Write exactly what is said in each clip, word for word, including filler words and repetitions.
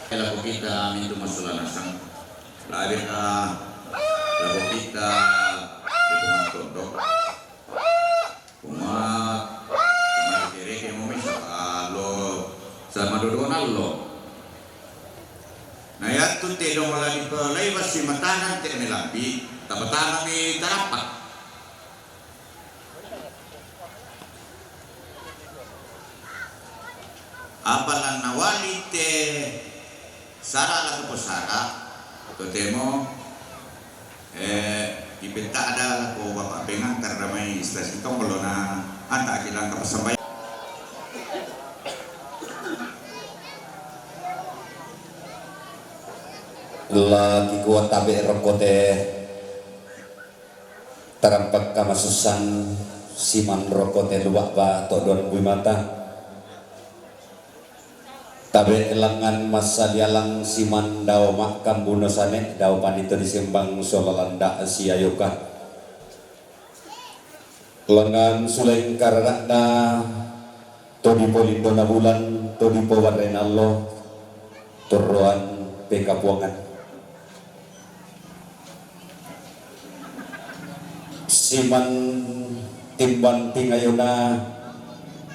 Lako kita mintu masola nasang. Labi ka lako kita di pemantun do. Kuma kuma reke mo misa alo sama dodo nallo. Na yattu te do mala di pelai basi matanan te melambi tapatama mi tarapak. Apa la nawali te sara la tu sara, totemo, eh, ipenta ada lako Bapak Pengang karena mai stasi tong belona anta kilang ka pasambai. La kikuat tabe rokote tarampek kamasussan siman rokote luak ba to don bui mata. Tabe langan masa dialang siman dao makam buno sane dao panito disembang solalanda siayoka. Lengan suleng karadakna to dipolindo na bulan to dipowarena allo torroan pekapuangan. Siman timbang tingayona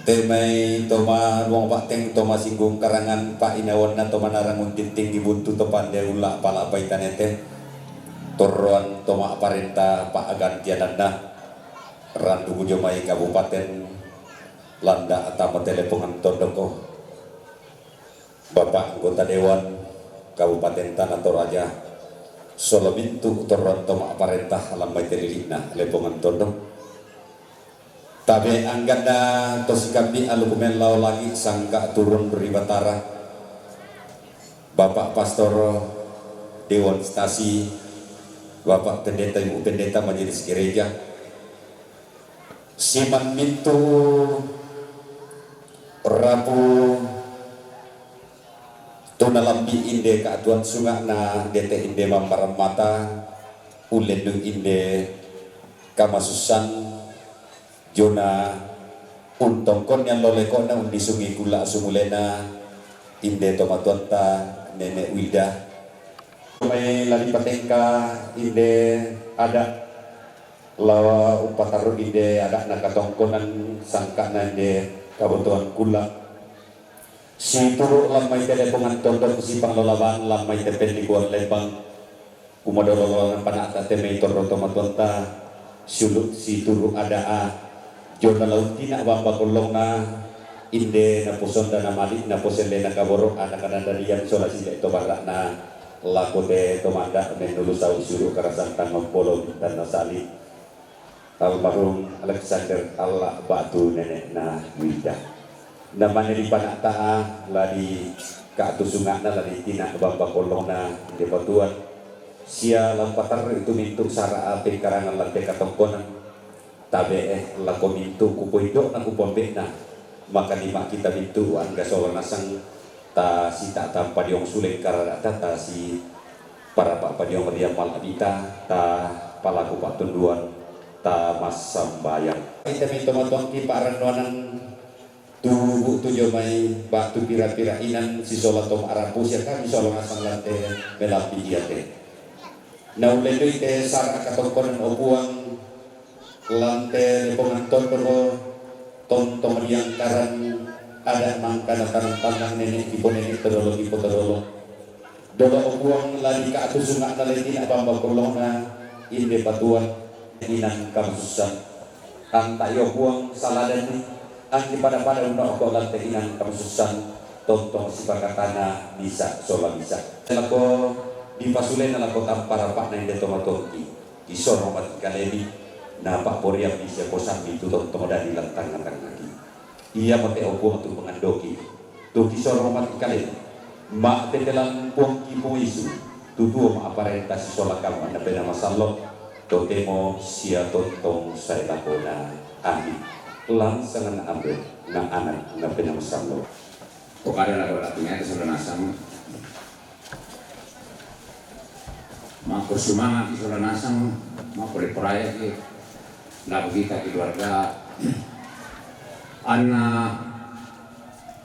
temai toma ruang bakteng toma singgung karangan pa inawanna toma narang untinting ibuntu to pande ulla pala paitanete torroan toma parenta pa agantiananna randu jomai kabupaten landa atama telepongan tondoko. Bapak Anggota Dewan Kabupaten Tanah Toraja, solo mintu torron toma parentah lambai telilina lepongan tondok. Tabe angganda to sikambi alu kumen lao lagi sangka turun ri Batara. Bapak Pastor Dewan Stasi, Bapak Pendeta, Ibu Pendeta Majelis Gereja, siman mintu rapu tuna lambi inde kaatuan sungakna dete inde mammaram mata ullendu inde kamasussan jona untongkon yang lolekona undisungi kula sumulena inde tomatuanta Nenek Wilda. Mai lali patengka inde ada Lawa umpatarru inde ada'na katongkonan sangka'na inde kabutuhan kulla. Situru' lammai telepongan tondok sipanglolawang lammai tepennikuan lembang. Kumadololonan pana'ta temei torro tomatuanta siulu' situru' ada'a jonna lauttina bamba kollongna inde naposonda namali naposellena kaboro' ana kanandarian sola sile to barra'na. Lako te tomanda mennulu sau siulu' karasan tangnga polo tanna sali almarhum Alexander Alla batu nene'na Wida. Namane di pana'ta'a la di ka'tusunga'na la di tina bamba kollongna inde patuan sia lampatarru itu mintu sara'a pengkarangan lante katongkonan. Tabe'e lako mintu kupoindo'na kupombe'na, maka lima kita mintu angga sola nasang ta sita tampa diong suleng karada'ta ta si parapa padiong riang mala'bita ta palaku pa'tunduan ta massambayang. Ita mintu matuangki pa'rannuanang tu bu'tu jomai ba'tu pira-pira inan sisola to ma'rapu sia kami sola nasang lante melambi iate. Naulle dui te sara' katongkonan o Puang, lante lepongan tondoko, tontong diangkaran ada' mangkana tanang-tanang nene' kipo nene' todolo kipo todolo. Dolo o Puang la dika'tu sunga'na letina bamba kollongna inde patuan inan kamasussan. Tanta'i o Puang saladanni angki pada-pada unno'ko lante inan kamasussan tontong sipakatana misa' sola misa'. Lako dipasulena lako tampa rapa'na inde tomatuangki. Kisorong mati kalemi, napa'poriammi sia kosammi tu tontong dadi lan tangnga-tangngaki. Iamo te o Puang tu mangandoki, tu kisorong mati kalemi, ma'petelang Puangki Puang Yesu, tu tuo ma'parenta sisola kamma Napena masallo, totemo sia tontong sae lakona. Amin. Lan sanganna Ambe, na Anak, Napena masallo. Pokada lako latinya itu sudah nasang. Makko sumanga'ki sola nasang, makko riparayaki lako kita keluarga. Anna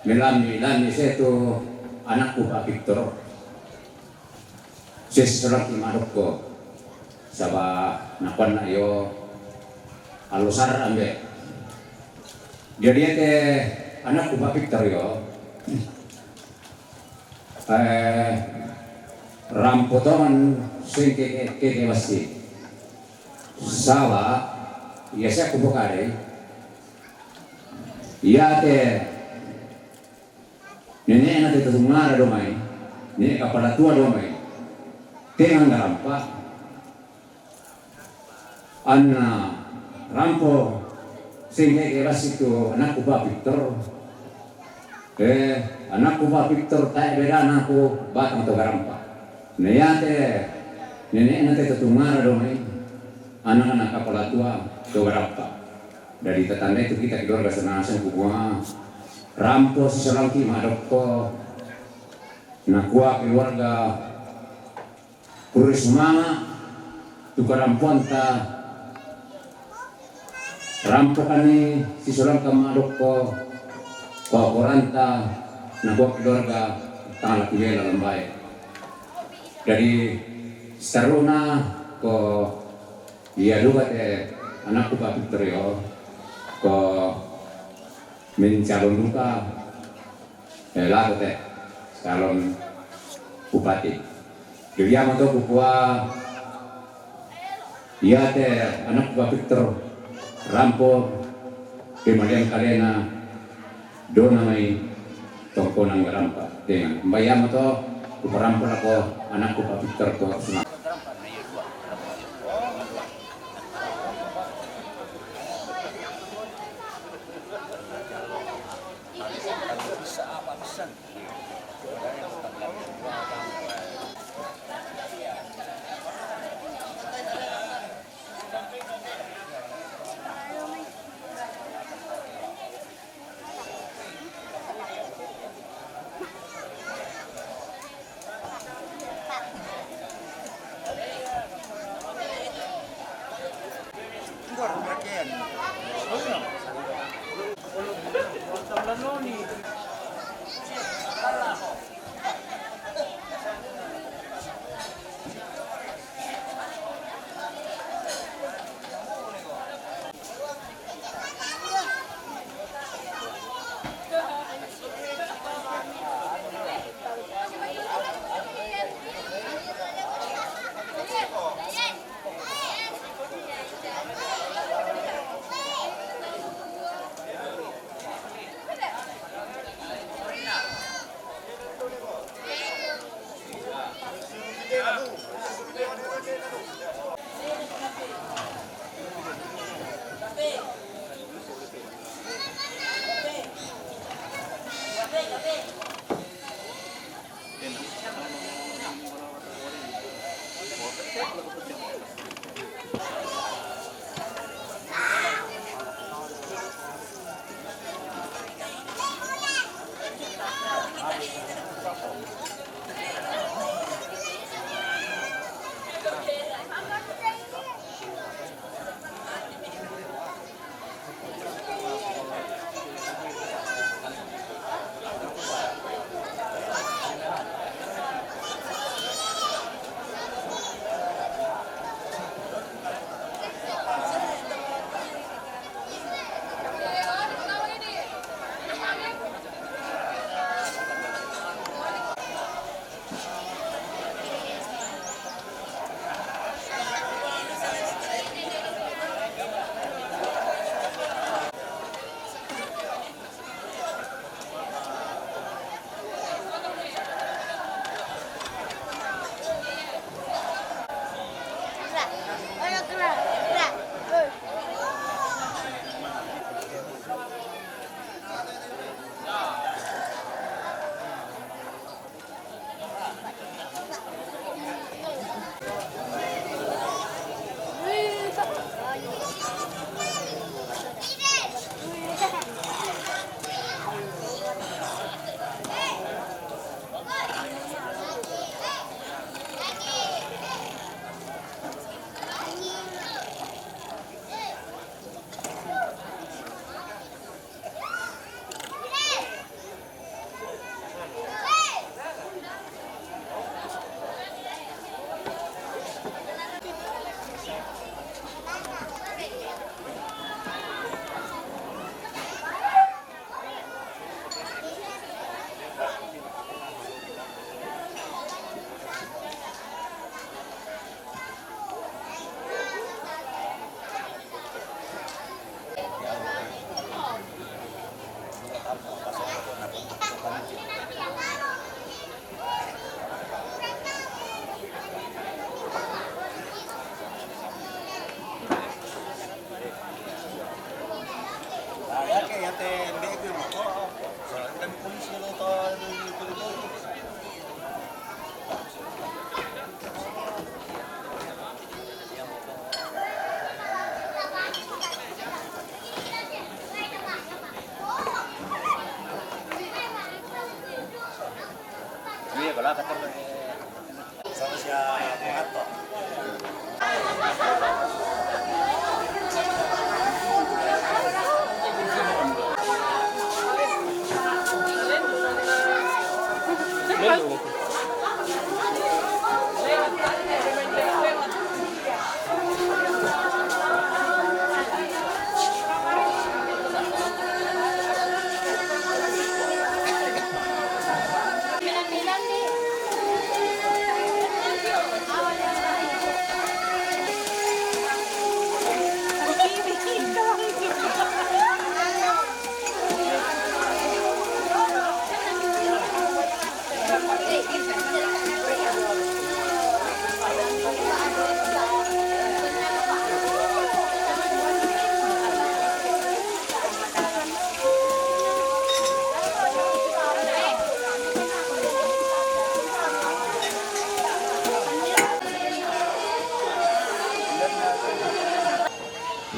melambi-lambi setu anakku Pa' Victor. Sessolang ki' madokko, saba' nakuanna iyo allo sarra' ambe'. Jadi iye te anakku Pa' Victor iyo, eh, rampo tongan sengke ke, ke, ke bassi. Saba' iya siakku pokari, iya te nene'na te Tatungara domai, nene' kapala tua domai, tenga garampa. Anna rampo sengke ke bassi tu anakku Pa' Victor. Eh, anakku Pa' Victor, tae' bedana ku batang to garampa. Na iya te nene'na te Tatungara domai, anakna kapala tua to garampa. Jadi tatandai tu kita keluarga senasang ku kua rampo sessolang ki' madokko, nakua keluarga pura sumanga' tu karampoanta, rampo kami sessolang ka' madokko, ko akoranta, nakua keluarga tang la kubela lambae. Jadi seteruna ko iya duka te anakku Pa' Victor iyo, ko mencalon duka, eh, lako te calon bupati. Jadi iya mo to kukua, iya te anakku Pa' Victor rampo pe maliang kalena dona mai tongkonan garampa. Tenga. Mba iya mo to kuparampo lako anakku Pa' Victor ko sumanga'.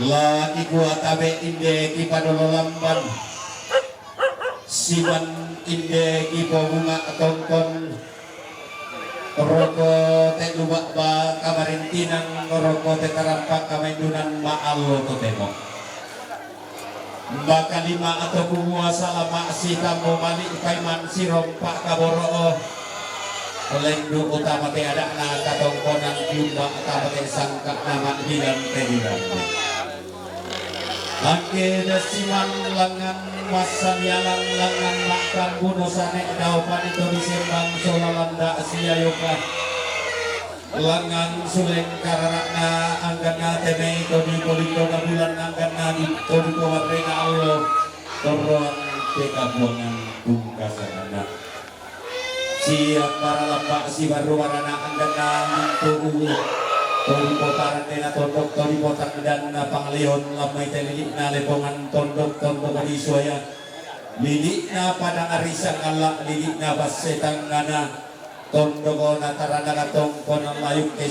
La kikua tabe' inde kipadolo lamban, siman inde kipobunga' tongkon, roko te luba'ba kamarintinan, roko te tarampa kamaindunan ma'allo totemo. Makalima atau kumua salama' sitambo mali' paiman sirompa' kaboro'o. Lendu' utama te ada'na katongkonan, tiumba' utama te sangka'na ma'dilan te dilan. Angke dasiman langngan massanialan, langngan ma'kambuno sane' dao panito disembang sola landa' siayoka. Langngan suleng karara'na angganna te mai to dipolindona bulan, angganna di to dipowarrena allo, torroan te kabuangan tungkasanganna. Sia para lamba' sibarru barana angganna mintu'u to dipotarannena tondok to dipotangdanna pangleon, lammai te lili'na lepongan tondok, tondok di suaya, lili'na padang ari sangalla, lili'na basse tangngana, tondoko natarana katongkonan layuk ke.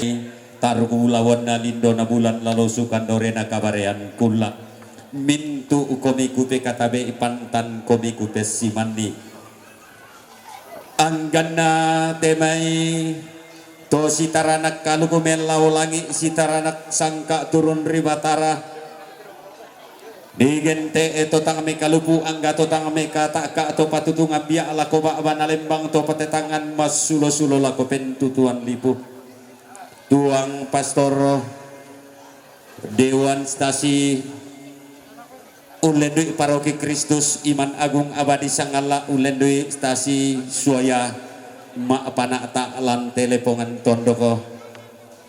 Taruku bulawanna lindona bulan lalosu kandorena kabarean kulla'. Mintu' komi kupekatabe'i, pantan komi kupessimanni. Angganna te mai to sitaranak kaluku mellao langi', sitaranak sangka' turun ri Batara. Digente'e to tang mekalupu, angga to tang mekata'ka, to patutungan bia' lako ba'bana lembang, to patetangan massulo-sulo lako pentutuan lipu. Tuang Pastor Dewan Stasi, ullendui Paroki Kristus Iman Agung Abadi Sangalla, ullendui Stasi Suaya, ma'pana'ta lan te lepongan tondoko.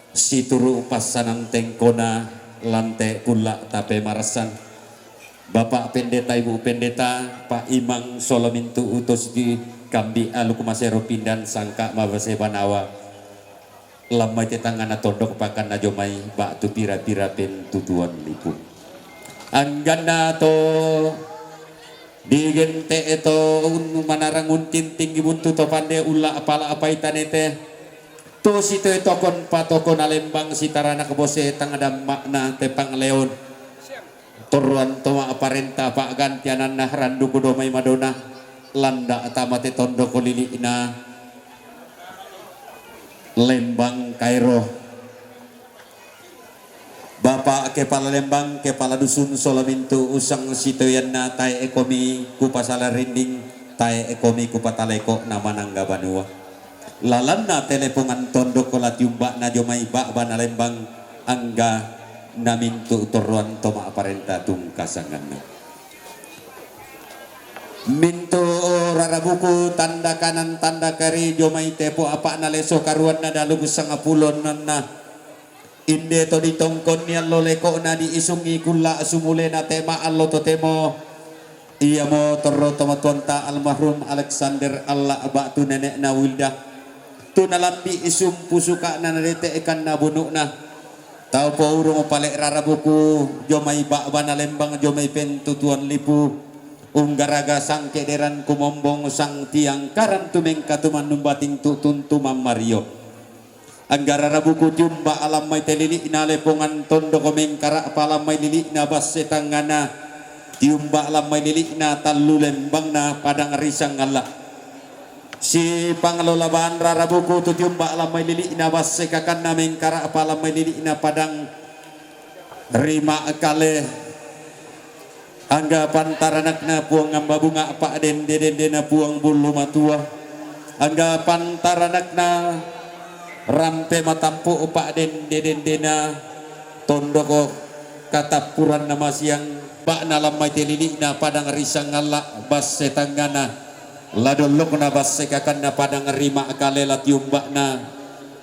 Situru' passanan tengkona lan te kulla' tapemarassan. Bapak Pendeta, Ibu Pendeta, Pak Imang, sola mintu'u to sikambi' aluk masero pindan sangka' mabase banawa. Lammai te tangngana tondok pakanna jomai ba'tu pira-pira pentutuan lipu. Angganna to digente'e to un-, manarang untintinggi buntu to pande ulla' pala' paitanete. To sitoe tokon patokona lembang sitaranak bose tang damma'na te pangleon. Torroan to ma'parenta pa'gantiananna randuku domai madona landa' tama te tondoko lili'na lembang kaero. Bapa' Kepala Lembang, Kepala Dusun, sola mintu' usang sitoyanna, tae' komi kupasala rinding, tae' komi kupataleko na manangga banua. Lalanna te lepongan tondok la tiumba'na jomai ba'bana lembang, angga na mintu' torroan to ma'parenta tungkasanganna. Mintu' rarabuku tanda kanan tanda kari jomai tepo apa'na leso karuanna dalu sangapulonanna. Inde to ditongkonni allo leko'na diisungi kulla' sumulena tema allo totemo, iamo torro tomatuanta almarhum Alexander Alla' ba'tu nene'na Wilda, tu nalambi' sumpu suka'na nadete'kanna bunu'na. Tau pourung pale rarabuku, jomai ba'bana lembang, jomai pentutuan lipu, unggaraga sangkederan kumombong sang tiang karan tumengka tumannumbating tutun tumammario. Angga rarabuku tiumba alammai telili'na lepongan tondoko mengkara palammai lili'na basse tangngana, tiumba alammai lili'na tallu lembangna padang risang Allah. Si panglola baan rarabuku tu tiumba alammai lili'na basse kakanna mengkara palammai lili'na padang rima kale. Angga pantaranakna Puang Amba Bunga pa'dende-dendena Puang Bullu Matua. Angga pantaranakna Rampe Matampu pa'dende-dendena tondoko katappuranna masiang ba'na lammai telili'na padang risang Allah basse tangngana. La dollokna basse kakanna padang rima kale la tiumba'na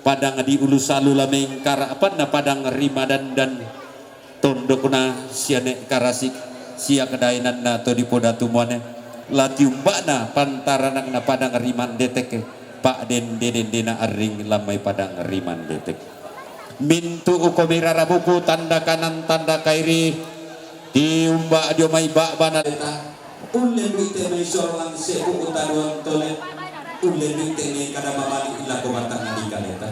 padang di ulu salu la mengkara apanna padang rima dandan tondokna siane karasik siak daenanna to dipodatu muane la tiumba'na pantaranakna padang rima ndetek pa'dende-dendena arring lammai padang rima ndetek. Mintu uko merarabuku tanda kanan tanda kairi tiumba jomai ba'bana. Ulle duite mai sorong sebu utaduan tole. Ulle duite mai kada mamali lako batang di kaleta.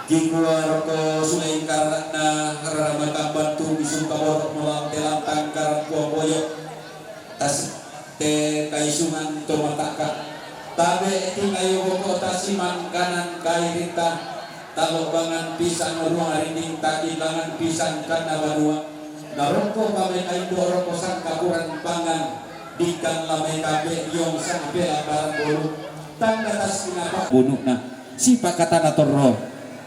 Kikua roko suleng karana rara matamban tu bisung kaboro mulang telang tangkar kuapoyo. Tas te kaisungan to mataka. Tabe tingayo boko tasiman kanan kairita. Talo bangan pisang ruang rinding tadi bangan pisang kana banua. Naroko pame aindo roko sangkapuran pangan. Dikang lamai kabe yong sang pela barang bolu. Tanda tas kinapa bunukna. Sipakatana torro.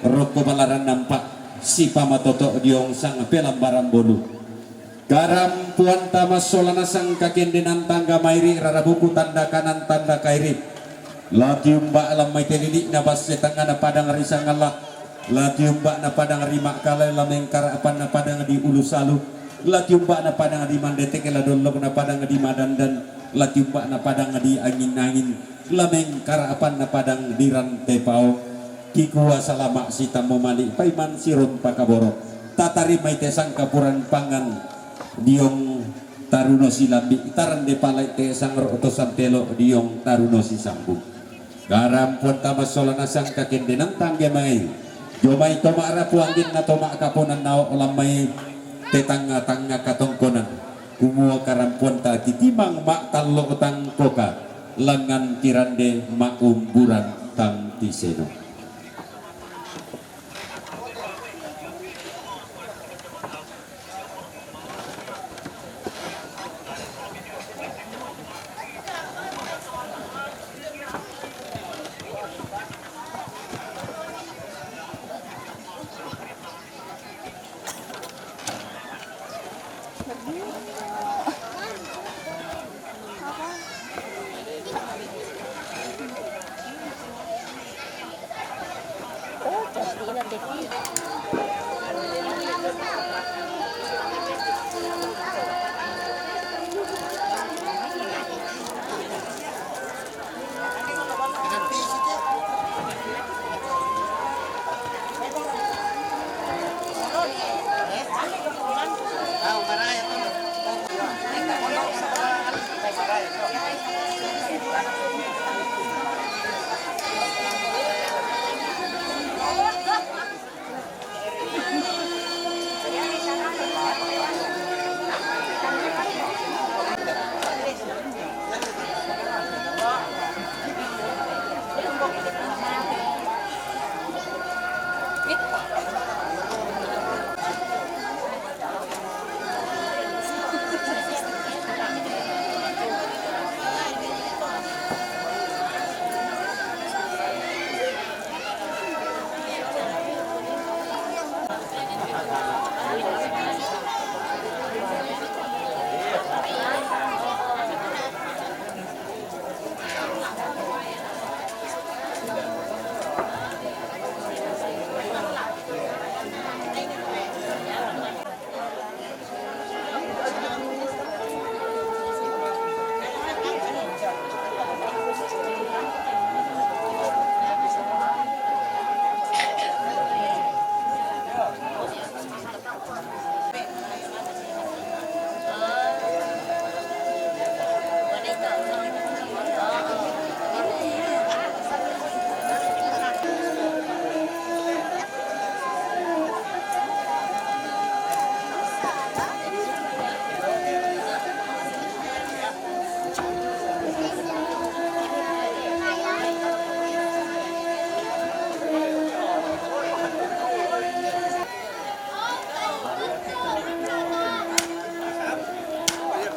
Roko balaran nampak. Sipamatoto diong sang pela barang bolu. Karampuanta massolana sangkakendenan tangga mairi rarabuku tanda kanan tanda kairi. La tiumba lammai telili'na basse tangngana padang risang Allah. La tiumba'na padang rima kale la mengkara apanna padang di ulu salu. La tiumba'na padang di mandeteke la dollokna padang di madandan. La tiumba'na padang di angin-angin. La mengkara apanna padang di rante pao. Kikua salama sitammo mali paiman siron pakaboro. Tatarimai te sangkapuran pangan diong taruno silambi tarande palai te sangro to santelo diong taruno sisambung. Karampuan tamassolana sangkakendenan tangge mai. Jomai toma rapu angginna toma kaponan nao lammai te tanga-tanga katongkonan. Kumua karampuan ta titimang ma tallo tangkoka langan tirande ma umburan tang tiseno.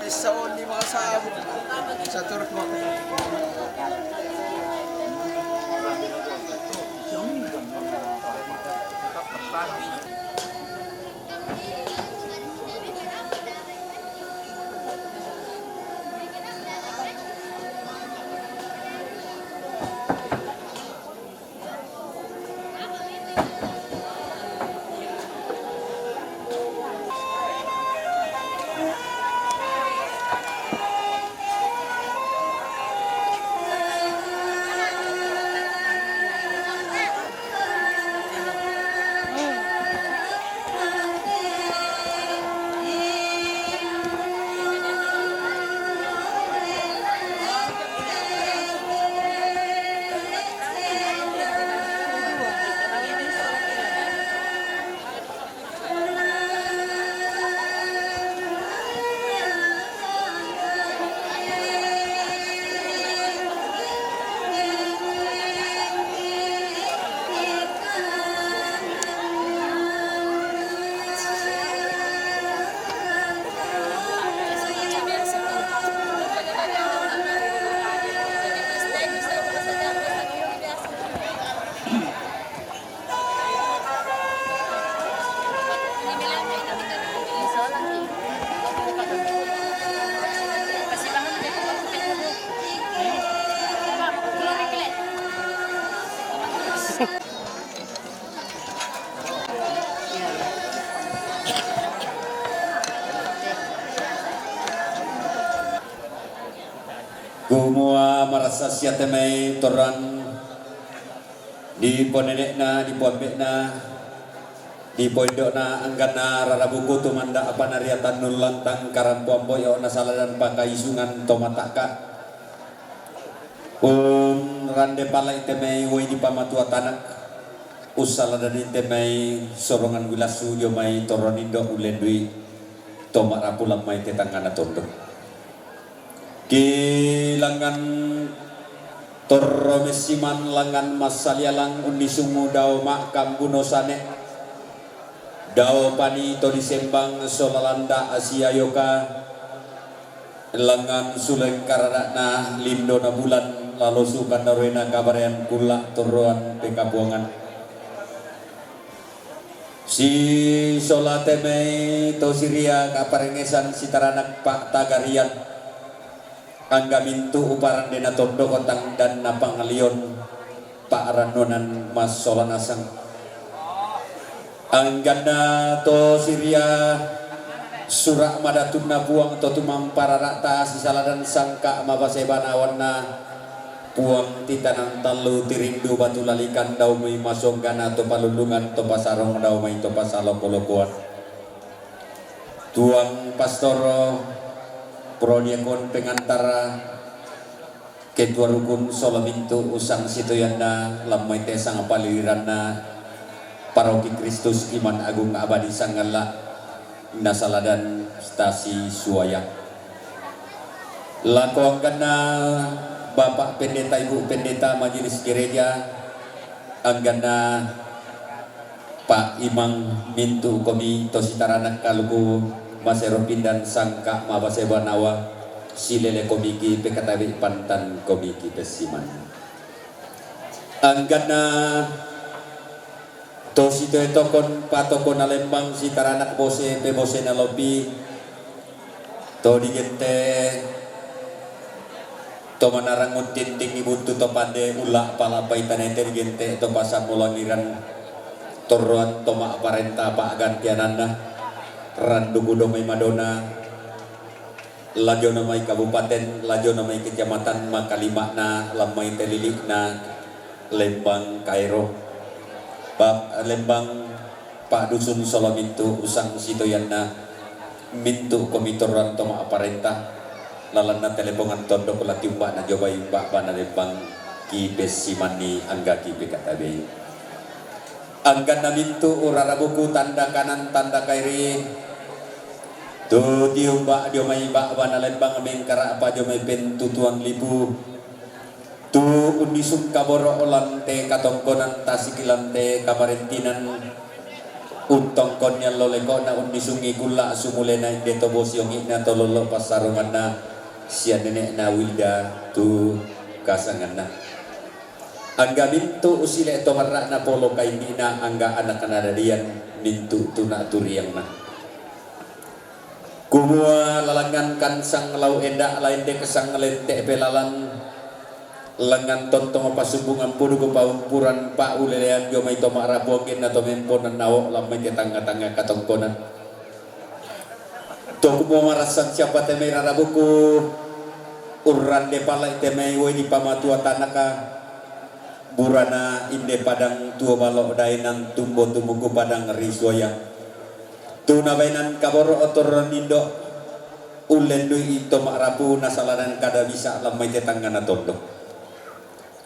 Sa on ni mga sabo. Sa turut mo. Kumua marasa sia te mai torang di ponene'na, di poambe'na, di poindo'na, angganna rarabuku tumanda' panariatan nullantang karampoan boyo nasaladan pakaisungan to mata'ka. Unrande pala'i te mai uai dipamatua tanak, ussaladani te mai sorongan wilassu dio mai torro nindo ulendui to ma'rapu lan mai te tangngana tondok. Ki langngan torro messiman, langngan massalialang unnisungngu dao ma'kambuno sane, dao pani to disembang sola landa asiayoka, langngan suleng karada'na lindona bulan lalosu kandaroena kabarean kulla torroan pekapuangan. Sisola te mai to siria kaparengngesan sitaranak pa'tagarian, angga mintu uparandena tondok tangdanna pangalion pa'rannuanan massola nasang. Angganna to siria sura' madatunna Puang to tumampa rara'ta sisaladan sangka' mabase banawanna Puang titanang tallu tirindu batu lalikan dao mai masonggana to palullungan to pasarong dao mai to pasaloko-lokoan. Tuang pastor, prodiakon pengantara, ketua rukun sola mintu usang sitoyanna, lan mai te sangpaliliranna Paroki Kristus Iman Agung Abadi Sanggalla, nasaladan stasi Suaya. Lako angganna Bapak Pendeta, Ibu Pendeta Majelis Gereja, angganna Pak Imang, mintu komi to sitaranak kaluku masero pindan sangka' mabase banawa, silele komiki pekatabi pantan komiki pessiman. Angganna to sitoe tokon patokona lembang sitaranak bose pebosena lopi, to digente to manarang untinting ibuntu to pande ulla pala paitane te digente to pasammulangiran torroan to ma'parenta pa'gantiananna, randuku do mai Madona, lajona mai kabupaten, lajona mai kecamatan, makalima'na lan mai te lili'na lembang kaero, ba-, lembang pa'dusun sola mintu usang sitoyanna, mintu komi torroan to ma'parenta, lalanna telepongan tondok la tiumba'na jobai umba' bana lembang ki pessimanni angga ki pekatabei. Angganna mintu urarabuku tanda kanan tanda kairi, tu tiumba' dio mai ba-, bana lembang mengkara'pa dio mai pentutuan lipu, tu unnisung kaboro' lan te katongkonan tasik lan te kamarentinan, Untongkon niallo leko'na unnisungngi kulla' sumulena inde to bosi ongi'na to lollo passarunganna sia nene'na Wilda tu kasanganna. Angga mintu' usile to marra'na polo kaindi'na angga anakna dadian mintu' tuna turiangna. Kumua lalangngan kansang lau enda' la ende kesang lente' pelalan, langngan tontong pasumbungan puduk paumpuran pa'ulelean dio mai to ma'rapu anggenna to memponan nawo' lammai te tangnga-tangnga katongkonan. To kumua marassan siapa te mai rarabuku urrande pala'i te mai uwai dipamatua tanaka, burana inde padang tuo balo' daenan tumbo tumuku padang ri suaya. Tu nabaenan kaboro' otorron indo' ullendui to ma'rapu nasaladan kada bisa lammai te tangngana tondok.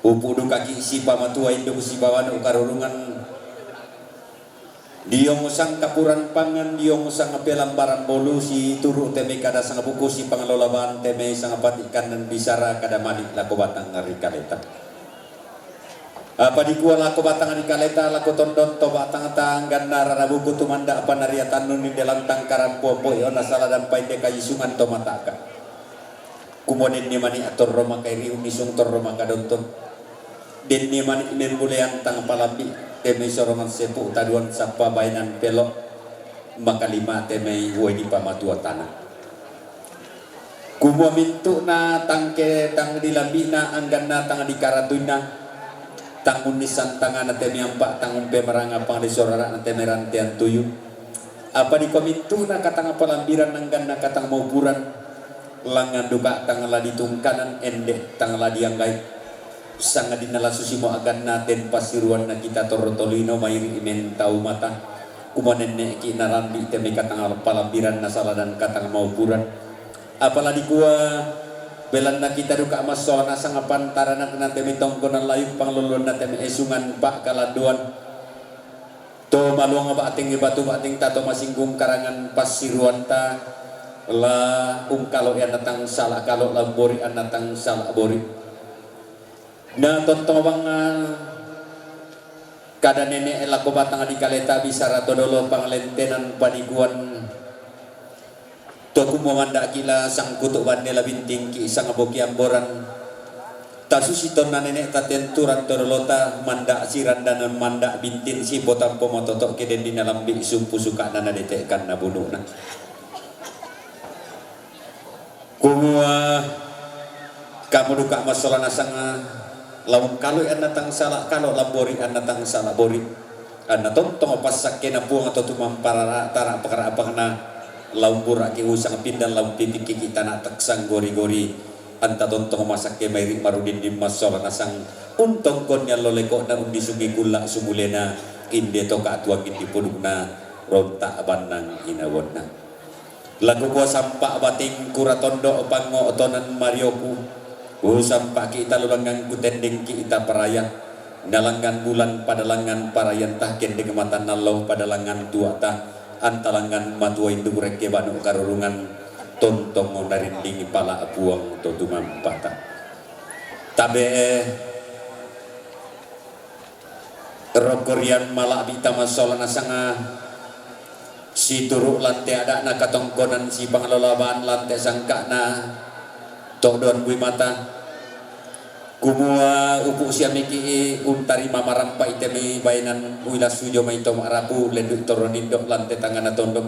Upu' dukaki' sipamatua induk sipawanu karurungan diong sangkapuran pangan, diong sangpelambaran bolu, situru' te mai kada sangbuku sipanglola baan te mai sangpati' kannan bisara kada mali' lako batang ri kaleta. Apa dikua lako batang ri kaleta, lako tondon to batang tangganna rarabuku tumanda' panariatannu ninde lantang karampo-ampo io nasaladan painde kaisungan to mata'ka. Kumua denni mani' atorro makairi unnisung torro makadonton. Denni mani' membulean tang palambi' te mai sorongan sepu' taduan sappa baenan pelo' makalima te mai uwai dipamatua tana. Kumua mintu'na tangke tang dilambi'na angganna tang dikaratuinna, tang unnissan tangana te mai ampa' tang umpemaranga pangaliso rara'na te mai rantean tuyu. Apa dikua mintu'na katang palambiran angganna katang maupuran, langngan duka tang la ditungkanan ende' tang la dianggai. Sangadinna la susimo aganna den passiruanna kita torro tolino mairi' mentau mata. Kumua nenne'ki' narambi' te mai katang palambiran nasaladan katang maupuran. Apa la dikua belanna kita duka massola nasang pantaranakna te mai tongkonan layuk panglolonna te mai esungan pa'kalanduan. To maluang ba'teng batu ba'teng ta to masinggung karangan passiruanta la ungkalo' anna tang sala kalo' la umbori' anna tang sala bori'. Na tontong bangnga kada nene' lako batang dikaleta bisara to dolo panglentenan paniguan. To kumua manda'ki' la sangkutu' banne la bintingki' sangboki amboran. Tasusi tonna nene'ta tenturan to dolota manda' sirandanan manda' bintin sipotampo matoto' ke denni nalambi' sumpu suka'na nadete' kanna bunu'na. Kumua kamu duka massola nasang la ungkaloi anna tang sala kalo' la umbori' anna tang sala bori'. Anna tontong passakkena Puang to tumamparara' tara' pakara' pakna la umbura'ki' usang pindan la umpipikki' tana' taksang gori-gori. Anta tontong masakke mairi' marudinding massola nasang untongkon niallo leko'na unnisungngi kulla' sumulena inde to ka'tuangin dipudukna ronta' bannang inawanna. Laku kua sampa' bating kura tondo' pango'tonan marioku, usampa'ki' talulangngan kutendengki' ita paraya, nalangngan bulan padalangngan parayanta kendeng matanna allo padalangngan tua'ta, antalangngan matua induk rekke banu karurungan, tontong narindingi pala' Puang to tumampata. Tabe' Rokko rian mala'bi' tama sola nasanga situru' lante ada'na katongkonan sipanglola baan lante sangka'na to'doan bui mata. Kumua upu' siamiki' untarima marampa'i te mai baenan uilassu jomai to ma'rapu lendu' torro nindo' lante tangngana tondok.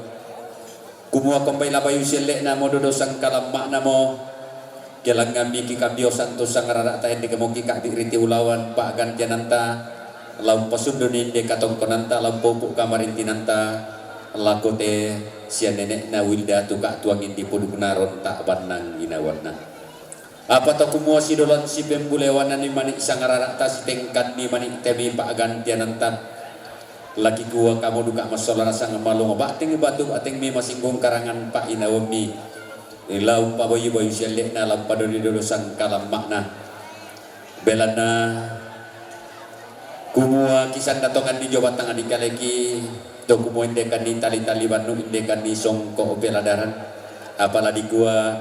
Kumua kombai la bayu sielle'na mo dodo sangkalamma'na mo, kelangngammiki' kambiosan tu sangrara'ta endek moki' ka'bi' riti ulawan pa'gantiananta, la umpasunduni inde katongkonanta, la umpoupu' kamarintinanta, lako te sia nene'na Wilda tu ka'tuangin dipudukna ronta' bannang inawanna. Apa to kumua sidolan sipembulewananni mani' sangarara'ta sitengkanni mani' te mai pa'gantiananta. Laki kua kamu duka massola nasang malongo ba'teng batu ba'teng mai masinggung karangan pa'inaummi. La umpabayu-bayu sielle'na la umpadodi dodo sangkalamma'na. Belanna kumua kisanna tonganni jo batang dikaleki, to kumua indekanni tali-tali bannu indekanni songko' peladaran, apala dikua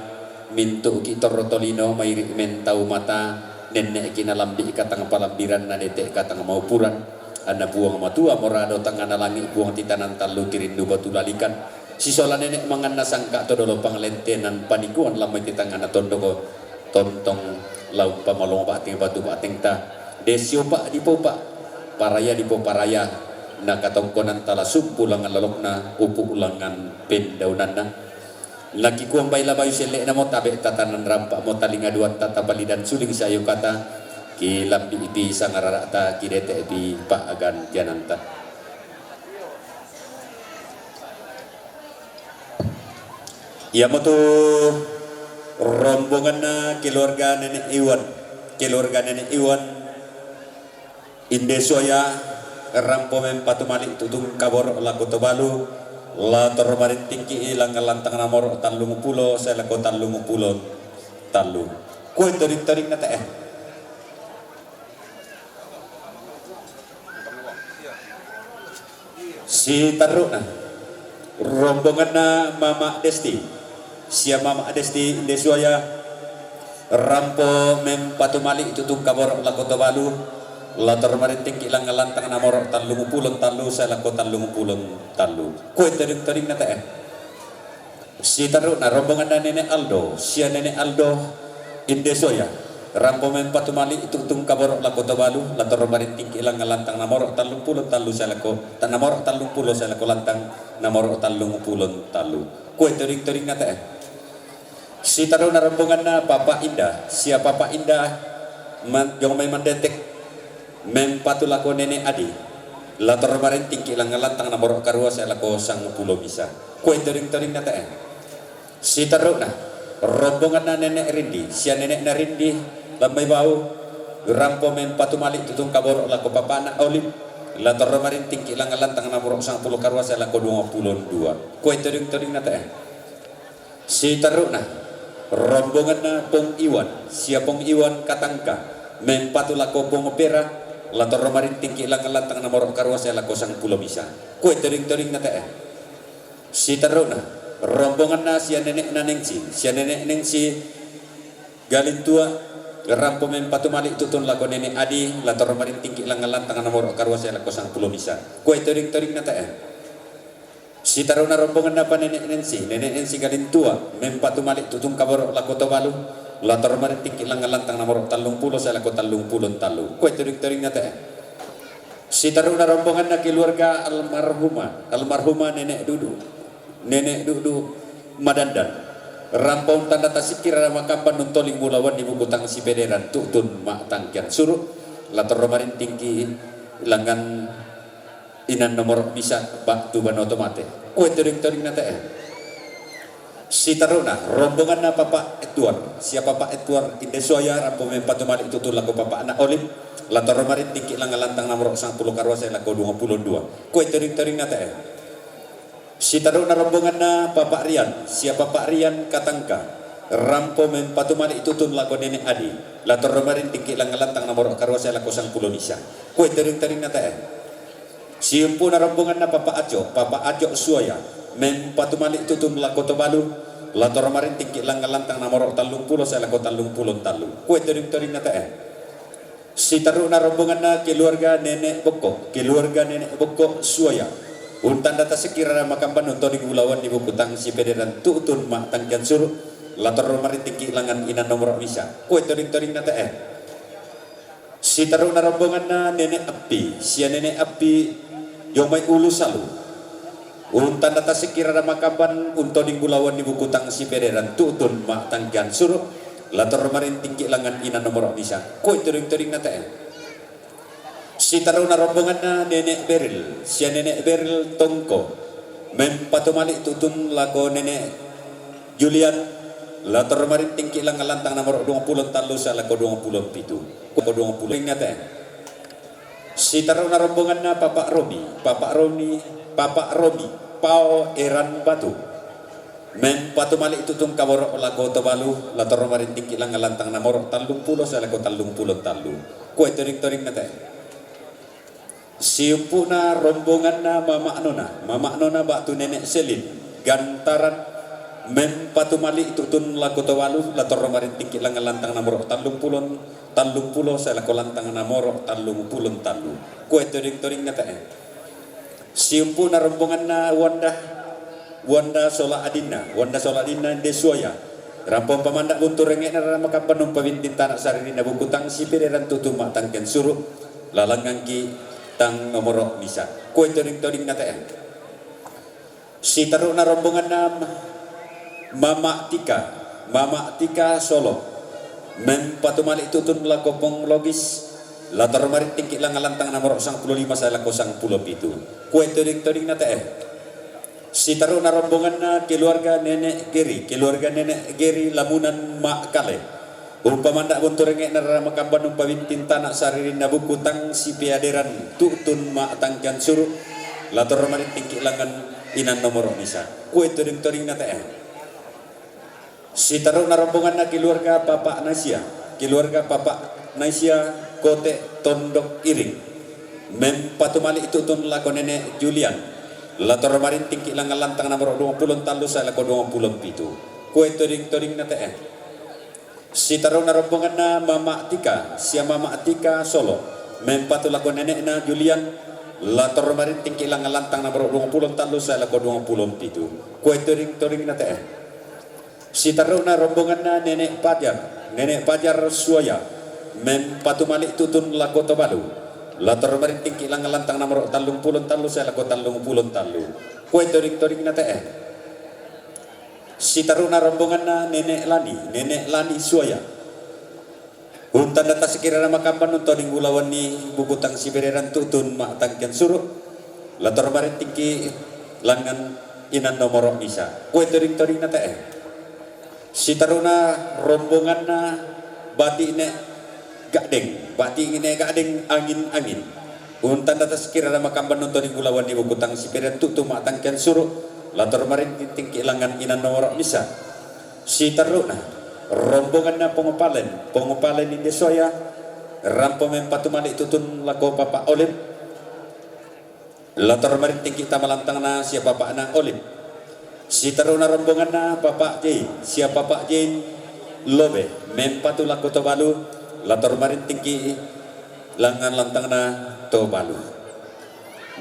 mintu'ki' torro tolino mairi' mentau mata, nenne'ki' nalambi' katang palambiran nadete' katang maupuran, Anna Puang Matua, morado tangngana langi', Puang titanang tallu tirindu batu lalikan. Sisola nene' manganna sangka' to dolo panglentenan panikuan lammai ti tangngana tondoko tontong laung pamalongo ba'teng batu ba'tengta. Desio pa' dipopa', paraya dipoparaya, nakatongkonan tala sumpu langngan lolokna, upu' langngan pendaunanna. Nakikuang baila bayu selle'na mo tabe' tatanan rampa' mo talinga duatta tapalidan suling sayukata, kilambi'ipi sangarara'ta kidete'pi pa'gantiananta. Iamotu rombonganna keluarga Nene' Iwan, keluarga Nene' Iwan, Inde Suaya, rampo mempatumali' tutung kaboro' lako to balu, la torro marintingki' langngan lantang namoro' tallungpulo sae lako tallungpulo tallu. Kue toding-toding na te'e. Siterru'na, rombonganna Mama Desti, sia Mama Desti Inde Suaya, rampo mempatumali' tutung kaboro' lako to balu, la torro marintingki' langngan lantang namoro' tallungpulo tallu sae lako tallungpulo tallu. Kue toding-toding na te'e. Siterru'na, rombonganna Nene' Aldo, sia Nene' Aldo Inde Suaya, rampo mempatumali' tutung kaboro' lako to balu, la torro marintingki' langngan lantang namoro' tallungpulo tallu sae lako, ta-, namoro' tallungpulo sae lako lantang namoro' tallungpulo tallu. Kue toding-toding na te'e. Siterru'na, rombonganna Papa Indah, sia Papa Indah man-, jong mai Mandetek, mempatu lako Nene' Adi, la torro marintingki' langngan lantang namoro' karua sae lako sangpulo misa. Kue toding-toding na te'e. Siterru'na, rombonganna Nene' Rindi, sia Nene'na Rindi, lammai bau, rampo mempatumali' tutung kaboro' lako Papa'na Olip, la torro marintingki' langngan lantang namoro' sangpulo karua sae lako duangpulo dua. Kue toding-toding na te'e. Siterru'na, rombonganna Pong Iwan, sia Pong Iwan Katangka, mempatu lako Pong Pera, la torro marintingki' langngan lantang namoro' karua sae lako sangpulo misa. Kue toding-toding na te'e. Siterru'na, rombonganna sia Nene'na Nengsi, sia Nene' Nengsi Galintua, rampo mempatumali' tutung lako Nene' Adi, la torro marintingki' langngan lantang namoro' karua sae lako sangpulo misa. Kue toding-toding na te'e. Siterru'na, rombonganna pa Nene' Nengsi, Nene' Nengsi Galintua, mempatumali' tutung kaboro' lako to balu, la torro marintingki' langngan lantang namoro' tallungpulo sae lako tallungpulo tallu. Kue toding-toding na te'e. Siterru'na, rombonganna keluarga almarhumah, almarhumah Nene' Dudu, Nene' Dudu Madandan, rampo untanda tasikki' rara makamban untoling bulawan di buku tang sipederan tu'tun ma'tangkian suru', la torro marintingki' langngan inan nomoro' misa ba'tu banua to mate. Kue toding-toding na te'e. Siterru'na, rombonganna Papa Edward, sia Papa Edward Inde Suaya, rampo mempatumali' tutung lako Papa'na Olip, la torro marintingki' langngan lantang namoro' sangpulo karua sae lako duangpulo dua. Kue toding-toding na te'e. Siterru'na, rombonganna Papa Rian, sia Papa Rian Katangka, rampo mempatumali' tutung lako Nene' Adi, la torro marintingki' langngan lantang namoro' karua sae lako sangpulo misa. Kue toding-toding na te'e. Siumpu'na, rombonganna Papa Aco, Papa Aco Suaya, mempatumali' tutung lako to balu, la torro marintingki' langngan lantang namoro' tallungpulo sae lako tallungpulo tallu. Kue toding-toding na te'e. Siterru'na, rombonganna keluarga Nene' Bokko, keluarga Nene' Bokko Suaya, untanda tasikki' rara makamban untoling bulawan di buku tang sipederan tu'tun ma'tangkian suru', la torro marintingki' langngan inan nomoro' misa. Kue toding-toding na te'e. Siterru'na, rombonganna Nene' Appi, sia Nene' Appi jomai Ulu Salu, untanda tasikki' rara makamban untoling bulawan di buku tang sipederan tu'tun ma'tangkian suru', la torro marintingki' langngan inan nomoro' misa. Kue toding-toding na te'e. Siterru'na, rombonganna Nene' Beril, sia Nene' Beril Tongko, mempatumali' tutung lako Nene' Julian, la torro marintingki' langngan lantang namoro' duangpulo tallu sae lako duangpulo pitu. Ko duangpulo inna te'e. Siterru'na, rombonganna Papa Romi, Papa Romi, Papa Romi Pao Eran Batu, mempatumali' tutung kaboro' lako to balu, la torro marintingki' langngan lantang namoro' tallungpulo sae lako tallungpulo tallu. Kue toding-toding na te'e. Siumpu'na, rombonganna Mama Nona, Mama Nona ba'tu Nene' Selin Gantaran, Mempatumali' tu'tun lako to balu, la torro marintingki' langngan lantang nomoro tallung pulo, tallung pulo sae lako lantang nomoro tallung pulo tallu. Kue toding-toding na te'e. Siumpu'na rombonganna Wanda, Wanda sola adinna, Wanda sola adinna inde suaya. Rampo pamanda' buntu rengnge'na rara makamban umpabinting tana' saririnna buku tang sipederan tu'tun ma'tangkian suru', la langngangki' tang nomoro misa'. Kue toding-toding na te'e. Sitaru'na rombonganna Mama' Tika, Mama' Tika Solo. Mempatumali' tu'tun lako Pong Logis, la torro marintingki' langngan lantang nomoro sangpulo lima sae lako sangpulo pitu. Kue toding-toding na te'e. Sitaru'na rombonganna keluarga Nenek Geri, keluarga Nenek Geri Lamunan Ma'kale. Umpamanda' buntu rengnge'na rara makamban umpabinting tana' saririnna buku tang sipederan tu'tun ma'tangkian suru', la torro marintingki' langngan inang nomoro misa'. Kue toding-toding na te'e. Sitaru'na rombonganna keluarga Papa' Nasia, keluarga Papa' Nasia Kote Tondok Iring. Mempatumali' tu'tun lako Nenek Julian, la torro marintingki' langngan lantang nomoro duangpulo tallu sae lako duangpulo pitu. Kue toding-toding na te'e. Sitaru'na rombonganna Mama' Tika, sia Mama' Tika Solo. Mempatu lako nene'na Julian, la torro marintingki' langngan lantang nomoro duangpulo tallu sae lako duangpulo pitu. Kue toding-toding na te'e. Sitaru'na rombonganna Nenek Pajar, Nenek Pajar suaya. Mempatumali' tu'tun lako to balu, la torro marintingki' langngan lantang nomoro tallung pulo tallu sae lako tallung pulo tallu. Kue toding-toding na te'e. Sitaru'na rombonganna Nenek Lani, Nenek Lani suaya. Untanda tasiki rara makamban untoding ulawanni buku tang sipederan tu'tun ma'tangkian suru', la torro marintingki' langngan inang nomoro misa'. Kue toding-toding na te'e. Sitaru'na rombonganna Bati' Ne' Ga'deng, Bati' Ne' Ga'deng angin-angin. Untanda tasiki rara makamban untoding ulawanni buku tang sipederan tu'tun ma'tangkian suru', la torro marintingki' langngan inang nomoro misa'. Sitaru'na rombonganna Pongopalen, Pongopalen inde suaya. Rampo mempatumali' tu'tun lako Papa' Olim, la torro marintingki' tama lantangna sia Papa'na Olim. Sitaru'na rombonganna Papa' Jain, sia Papa' Jain Lobe. Mempatu lako to balu, la torro marintingki' langngan lantangna to balu.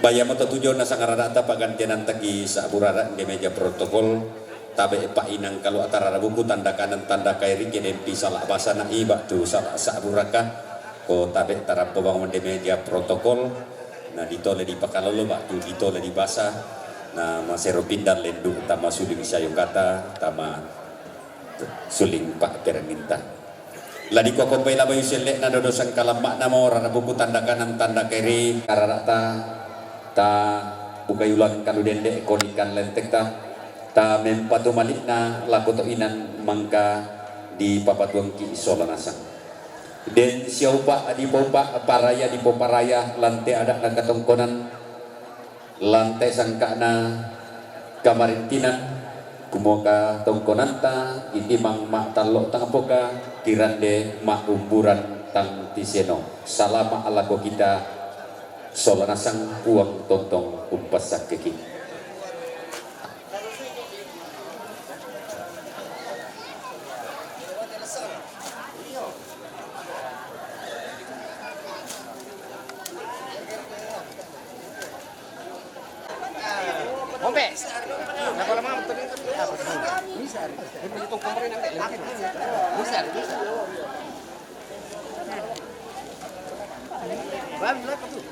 Ba iamoto tujuanna sangarada'ta pa'gantiananta ki sa'bu rara' inde meja protokol, tabe' pa'inang kalua'ta rara' buku tanda kanan tanda kairi, ke dempi sala' basa na'i ba'tu sala' sa'bu raka, ko tabe' tarampo bangun inde meja protokol, na ditole dipakalolo ba'tu ditole dibasa, na masero pinda lendu' tama suling sayokata, tama suling pa'peranginta. La dikua kombai labai selle'na dodo sangkalamma'namo rara' buku tanda kanan tanda kairi, rara'ta ta bukai ulang kalu dende' konikan lentekta, ta mempatumali'na lako to inan mangka dipapatuangki' sola nasang. Den siaupa' dipoupa', paraya dipoparaya, lante ada'na katongkonan, lante sangka'na kamarintinan, kumua katongkonanta itimang ma'tallo' tang poka, kirande ma'umburan tang tiseno. Salama' lako kita sola nasang, Puang tontong umpassakkeki. Ombe. Napa lamang betul itu? Apa tuh? Bisa. Ini begitu komponen nanti. Bisa, bisa. Bang, belakang tuh.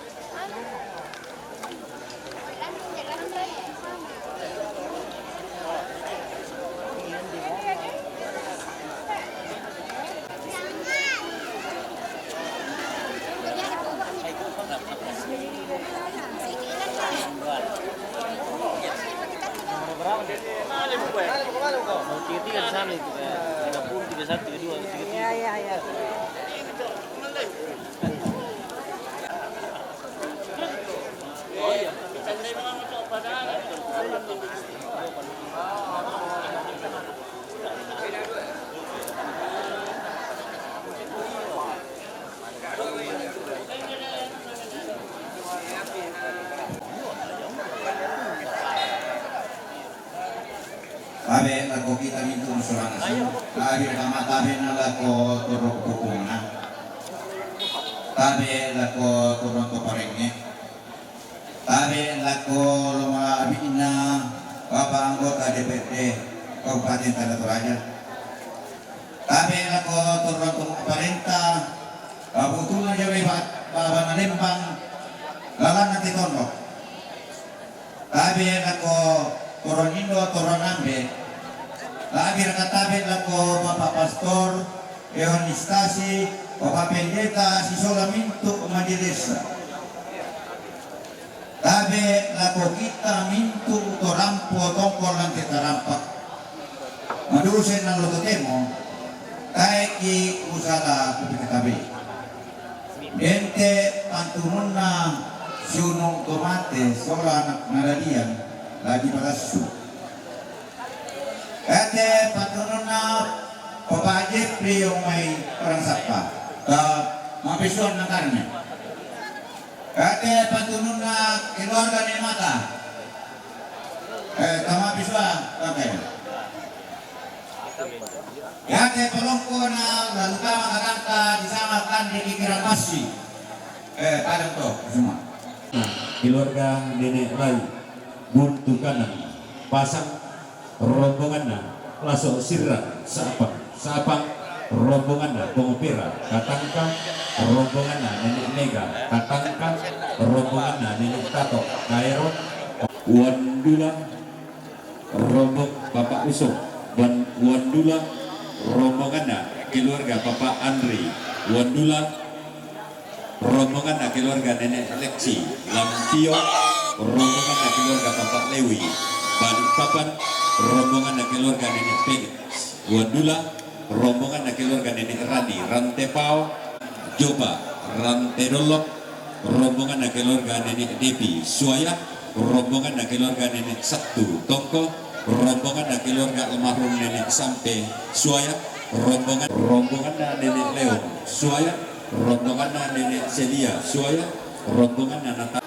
Tiga tiga di sana itu, kayak tiga puluh, tiga satu, tiga dua, tiga tiga. Iya, iya, iya. Amin. Lagi nama tabe na lako torro pupungna. Tabe lako torro to parengnge. Tabe lako loma abina Bapak anggota D P R D Kabupaten Tana Toraja. Tabe lako torro to parenta Kabupaten Jawa Barat, Baba Nalembang, lalana Titondo. Tabe lako torro nindo torro nambe. Lagi raka tabe lako Bapak Pastor Yohanes Tasi, Bapak Pendeta sisola mintu majelis. Tabe lako kita mintu to rampo tongko lan kita rampa. Maduse na lo totemo, taeki usala kupikatabe. Ente pantununna siunung to mate sola anak naradian lagi palassu. Ente pantununna Papa Jepri omai orang sappa. Ka mapisuan nakarne. Ente pantununna keluarga Nemata. Eh, tama pisua, oke. Yate palongkona lalu tama katangka di sama kande pikiran massi. Eh, padang to, semua. Keluarga Nenek Lai, Buntu Kanan, Pasang, rombonganna, Laso Sirra, Sapang, Sapang, rombonganna, Pongopera, Katangka, rombonganna, Nenek Mega, Katangka, rombonganna, Nenek Tato, Kaero, Wandula, rombong Bapak Usop, Wan-, Wandula, rombonganna, keluarga Bapak Andri, Wandula, rombonganna, keluarga Nenek Lexi, Lampio, rombonganna, keluarga Bapak Lewi, Balikpapan, rombonganna, keluarga Nenek Felix, Wandula, rombonganna, keluarga Nenek Rani, Rantepao, Joba, Rantedollok, rombonganna, keluarga Nenek Devi, Suaya, rombonganna, keluarga Nenek Sabtu, Tongko, rombonganna, keluarga almarhum Nenek Sampe, Suaya, rombongan-, rombonganna, Nenek Leon, Suaya, rombonganna, Nenek Celia, Suaya, rombonganna, Nata-,